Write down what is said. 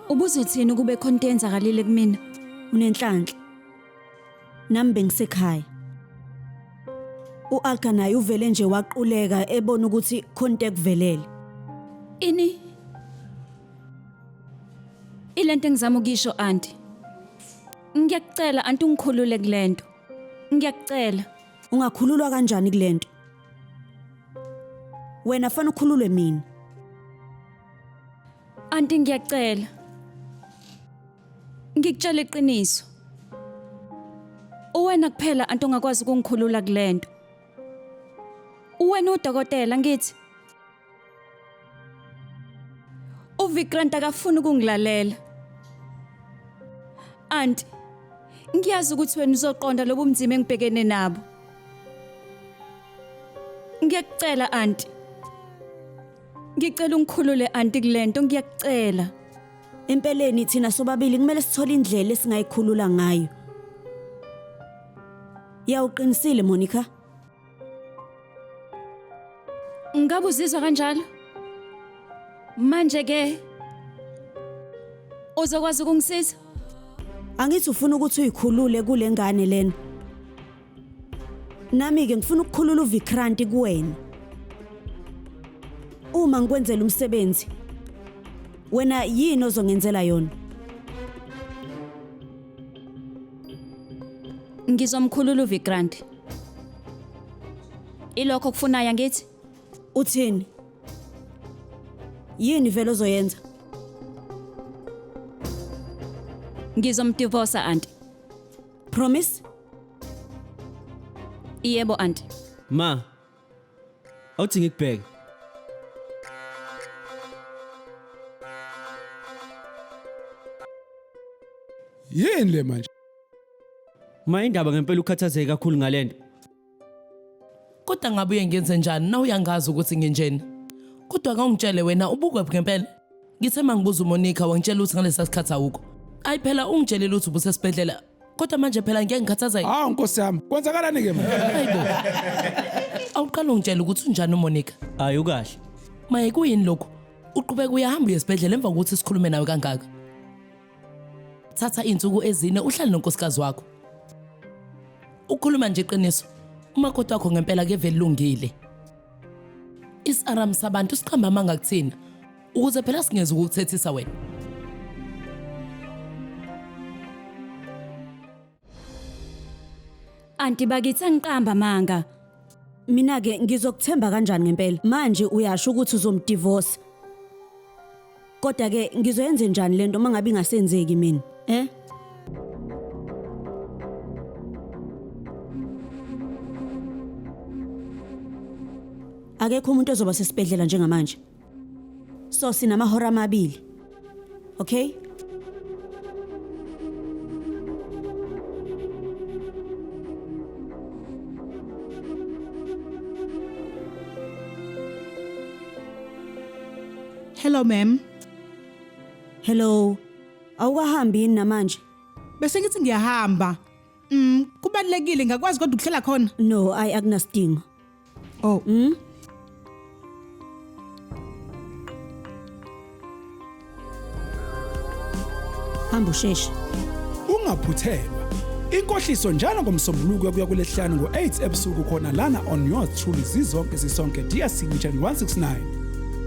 Ubuzothini ukube khona into eyenzakalile kumina? Unenhlanhla. Nami bengisekhaya. U-Alka naye uvele nje waquleka ebona ukuthi khona into ekuvelele. Ini? Ilento engizama ukuyisho anti. Ngiyakucela anti ungikhulule kulento. Ngiyakucela. Ungakhululwa kanjani kulento? Wena fanele ukhululwe mina. Anti ngiyacela. Ngikutshela iqiniso. Uwena kuphela anti ongakwazi ukungikhulula kulento. Uwena udokotela ngithi. uVikrant akafuni ukungilalela. Anti, ngiyazi ukuthi wena uzoqonda lobu mzima engibhekene nabo. Ngiyakucela anti. Ngicela ungikhulule anti kulento ngiyakucela. Empeleni thina sobabili kumele sithole indlela esingayikhulula ngayo. Ya uqinisile Monica. Ngabe uzizwa kanjalo? Manje ke uzokwazi ukungisiza? Angithi ufuna ukuthi uyikhulule kule ngane lena. Nami ke ngifuna ukukhulula uVikrant kuwena. Uma ngikwenzela umsebenzi wena yini ozongenzela yona? Ngizomkhulula uVikrant. Ilokho okufunayo angithi? Uthini? Yini vele ozoyenza? Ngizomdivorsa anti. Promise? Yebo anti. Ma. Awuthi ngikubheke. Yini le manje? Ma indaba ngempela ukhathazeke kakhulu ngalento. Kodwa ngabuye ngenze njani na uyangazi ukuthi nginjeni? Kodwa kawungitshele wena ubukwephi ngempela? Ngithe mangibuza uMonica wangitshela ukuthi ngalesa sikhathi awukho. Ayi phela ungitshelile ukuthi ubusesibhedlela. Kodwa manje phela ngeke ngikhathazeke. Hawu nkosi yami, kwenzakalani ke manje? Hayibo. Awuqala ungitshele ukuthi unjani uMonica. Hayi ukahle. Maye kuyini lokhu? Uqhubeka uyahamba uye esibhedlela emva kokuthi sikhulume nawe kangaka. Thatha izinsuku ezine uhlale nonkosikazi wakho. Ukhuluma nje iqiniso. Umakoti wakho ngempela keve lungile. Isaram sabantu siqamba amanga kuthina ukuze phela singeze ukukuthethisa wena. Anti bakithi angiqamba manga. Mina ke ngizokuthemba kanjani ngempela? Manje uyasho ukuthi uzomdivorce. Kodwa ke ngizoyenze njani lento uma ngabe ingasenzeki mina? Eh? Akekho umuntu ozoba sesibhedlela njengamanje. So sinamahora amabili. Okay? Hello ma'am. Hello. Awukahambi yini namanje? Bese ngithi ngiyahamba. Kubalekile ngakwazi kodwa ukuhlela khona. No, ayi akunasidingo. Oh. Hamba usheshe. Ungaphuthelwa. Inkohliso njalo ngomsombuluko kuya kulesihlanu ngo-8 ebusuku khona lana on yours truly zizonke sisonke DStv channel 169.